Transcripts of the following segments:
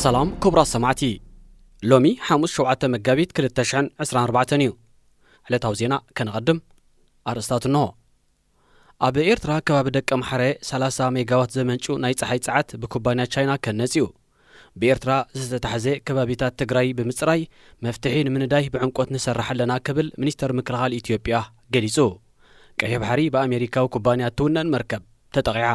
ሰላም ክቡራት ሰማዕቲ፣ ሎሚ ሓሙስ ሸውዓተ መጋቢት ክልተ ሽሕን ዕስራን ኣርባዕተን እዩ። ዕለታዊ ዜና ከነቐድም፣ ኣርእስታቱ እንሆ። ኣብ ኤርትራ ከባቢ ደቀምሓረ ሰላሳ ሜጋዋት ዘመንጩ ናይ ጸሓይ ጸዓት ብኩባንያ ቻይና ከነጽ እዩ። ብኤርትራ ዝተታሕዘ ከባቢታት ትግራይ ብምጽራይ መፍትሒ ንምንዳይ ብዕምቆት ንሰርሕ ኣለና ክብል ሚኒስተር ምክልኻል ኢትዮጵያ ገሊጹ። ቀይሕ ባሕሪ ብኣሜሪካዊ ኩባንያ እትውነን መርከብ ተጠቒዓ።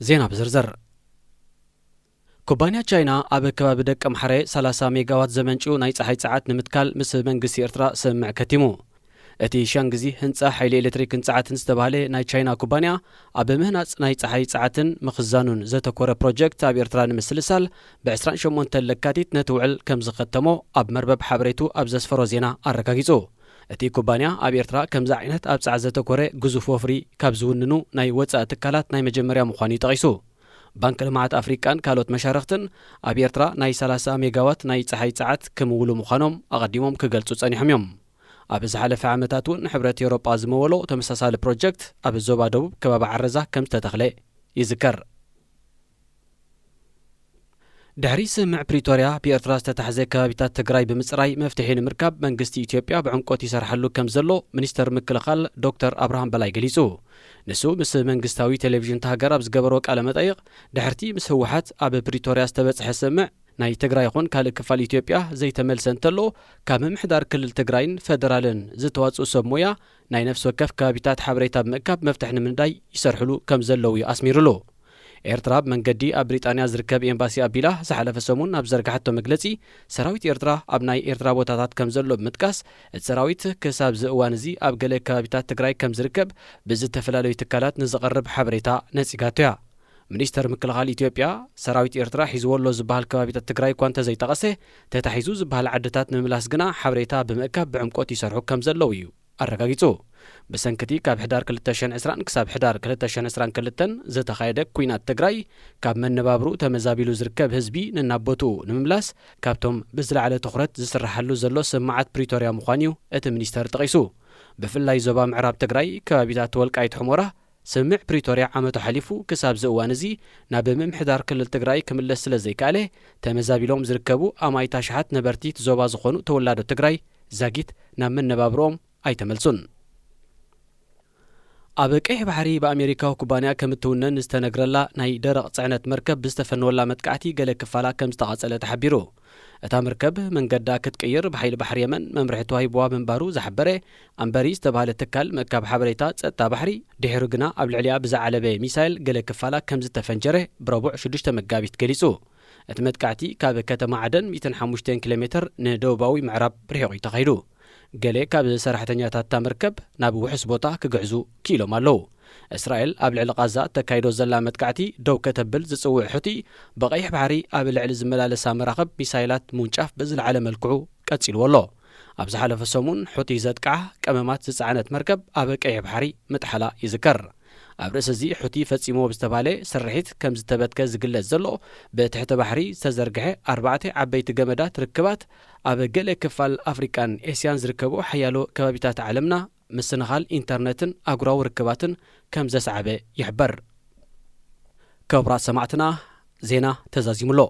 ዜና ብዝርዝር። ኩባንያ ቻይና ኣብ ከባቢ ደቀምሓረ ሰላሳ ሜጋዋት ዘመንጭው ናይ ጸሓይ ጸዓት ንምትካል ምስ መንግስቲ ኤርትራ ስምምዕ ከቲሙ። እቲ ሻንግዚ ህንጻ ሓይሊ ኤሌክትሪክን ጸዓትን ዝተባህለ ናይ ቻይና ኩባንያ ኣብ ምህናጽ ናይ ጸሓይ ጸዓትን ምኽዛኑን ዘተኮረ ፕሮጀክት ኣብ ኤርትራ ንምስልሳል ብ ዕስራን ሸሞንተን ለካቲት ነቲ ውዕል ከም ዝኸተሞ ኣብ መርበብ ሓበሬቱ ኣብ ዘስፈሮ ዜና ኣረጋጊጹ። እቲ ኩባንያ ኣብ ኤርትራ ከምዚ ዓይነት ኣብ ጸዓት ዘተኮረ ግዙፍ ወፍሪ ካብ ዝውንኑ ናይ ወጻኢ ትካላት ናይ መጀመርያ ምዃኑ እዩ ጠቒሱ። ባንክ ልምዓት ኣፍሪቃን ካልኦት መሻርኽትን ኣብ ኤርትራ ናይ ሰላሳ ሜጋዋት ናይ ጸሓይ ጸዓት ክምውሉ ምዃኖም ኣቐዲሞም ክገልጹ ጸኒሖም እዮም። ኣብ ዝሓለፈ ዓመታት እውን ሕብረት ኤውሮጳ ዝመወሎ ተመሳሳሊ ፕሮጀክት ኣብ ዞባ ደቡብ ከባቢ ዓረዛ ከም ዝተተኽለ ይዝከር። ድሕሪ ስምምዕ ፕሪቶርያ ብኤርትራ ዝተታሕዘ ከባቢታት ትግራይ ብምጽራይ መፍትሒ ንምርካብ መንግስቲ ኢትዮጵያ ብዕምቆት ይሰርሓሉ ከም ዘሎ ሚኒስተር ምክልኻል ዶክተር ኣብርሃም በላይ ገሊጹ። ንሱ ምስ መንግስታዊ ቴሌቪዥን እታ ሃገር ኣብ ዝገበሮ ቃለ መጠይቕ፣ ድሕርቲ ምስ ህወሓት ኣብ ፕሪቶርያ ዝተበጽሐ ስምምዕ ናይ ትግራይ ይኹን ካልእ ክፋል ኢትዮጵያ ዘይተመልሰ እንተሎ፣ ካብ ምምሕዳር ክልል ትግራይን ፌደራልን ዝተዋጽኡ ሰብ ሞያ ናይ ነፍሲ ወከፍ ከባቢታት ሓበሬታ ብምእካብ መፍትሒ ንምንዳይ ይሰርሕሉ ከም ዘለዉ እዩ ኣስሚሩሉ። ኤርትራ ብመንገዲ ኣብ ብሪጣንያ ዝርከብ ኤምባሲ ኣቢላ ዝሓለፈ ሰሙን ኣብ ዘርግሓቶ መግለጺ፣ ሰራዊት ኤርትራ ኣብ ናይ ኤርትራ ቦታታት ከም ዘሎ ብምጥቃስ፣ እቲ ሰራዊት ክሳብ እዚ እዋን እዚ ኣብ ገለ ከባቢታት ትግራይ ከም ዝርከብ ብዝተፈላለዩ ትካላት ንዝቐርብ ሓበሬታ ነጺጋቶ እያ። ሚኒስተር ምክልኻል ኢትዮጵያ፣ ሰራዊት ኤርትራ ሒዝዎ ኣሎ ዝበሃል ከባቢታት ትግራይ እኳ እንተዘይጠቐሰ፣ ተታሒዙ ዝበሃል ዓድታት ንምምላስ ግና ሓበሬታ ብምእካብ ብዕምቆት ይሰርሑ ከም ዘለዉ እዩ ኣረጋጊጹ። ብሰንኪ እቲ ካብ ሕዳር ክልተ ሽሕን ዕስራን ክሳብ ሕዳር ክልተ ሽሕን ዕስራን ክልተን ዝተኻየደ ኲናት ትግራይ፣ ካብ መነባብርኡ ተመዛቢሉ ዝርከብ ህዝቢ ነናብ ቦትኡ ንምምላስ ካብቶም ብዝለዓለ ትኹረት ዝስርሓሉ ዘሎ ስምምዓት ፕሪቶርያ ምዃኑ እዩ እቲ ሚኒስተር ጠቒሱ። ብፍላይ ዞባ ምዕራብ ትግራይ ከባቢታት ወልቃይት ሑመራ ስምምዕ ፕሪቶርያ ዓመቱ ሓሊፉ ክሳብ እዚ እዋን እዚ ናብ ምምሕዳር ክልል ትግራይ ክምለስ ስለ ዘይከኣለ፣ ተመዛቢሎም ዝርከቡ ኣማኢት ኣሽሓት ነበርቲ እቲ ዞባ ዝኾኑ ተወላዶ ትግራይ ዛጊት ናብ መነባብርኦም ኣይተመልሱን። ኣብ ቀይሕ ባሕሪ ብኣሜሪካዊ ኩባንያ ከም እትውነን ዝተነግረላ ናይ ደረቕ ጽዕነት መርከብ ብዝተፈነወላ መጥቃዕቲ ገለ ክፋላ ከም ዝተቓጸለ ተሓቢሩ። እታ መርከብ መንገዳ ክትቅይር ብሓይሊ ባሕሪ የመን መምርሒ ተዋሂብዋ ምንባሩ ዝሓበረ ኣምበሪ ዝተባህለ ትካል ምእካብ ሓበሬታ ጸጥታ ባሕሪ፣ ድሒሩ ግና ኣብ ልዕሊኣ ብዝዓለበ ሚሳይል ገለ ክፋላ ከም ዝተፈንጀረ ብረቡዕ ሽዱሽተ መጋቢት ገሊጹ። እቲ መጥቃዕቲ ካብ ከተማ ዓደን ሚእትን ሓሙሽተን ኪሎ ሜትር ንደቡባዊ ምዕራብ ርሒቑ እዩ ተኻይዱ። ገለ ካብ ሰራሕተኛታት እታ መርከብ ናብ ውሑስ ቦታ ክግዕዙ ክኢሎም ኣለዉ። እስራኤል ኣብ ልዕሊ ቓዛ እተካይዶ ዘላ መጥቃዕቲ ደው ከተብል ዝጽውዕ ሑቲ፣ ብቐይሕ ባሕሪ ኣብ ልዕሊ ዝመላለሳ መራኽብ ሚሳይላት ምውንጫፍ ብዝለዓለ መልክዑ ቀጺልዎ ኣሎ። ኣብ ዝሓለፈ ሰሙን ሑቲ ዘጥቅዓ ቀመማት ዝጸዓነት መርከብ ኣብ ቀይሕ ባሕሪ ምጥሓላ ይዝከር። ኣብ ርእሲ እዚ ሑቲ ፈጺምዎ ብዝተባህለ ስርሒት ከም ዝተበትከ ዝግለጽ ዘሎ ብትሕቲ ባሕሪ ዝተዘርግሐ ኣርባዕተ ዓበይቲ ገመዳት ርክባት፣ ኣብ ገለ ክፋል ኣፍሪቃን ኤስያን ዝርከቡ ሓያሎ ከባቢታት ዓለምና ምስንኻል ኢንተርነትን ኣህጉራዊ ርክባትን ከም ዘስዓበ ይሕበር። ክቡራት ሰማዕትና፣ ዜና ተዛዚሙ ኣሎ።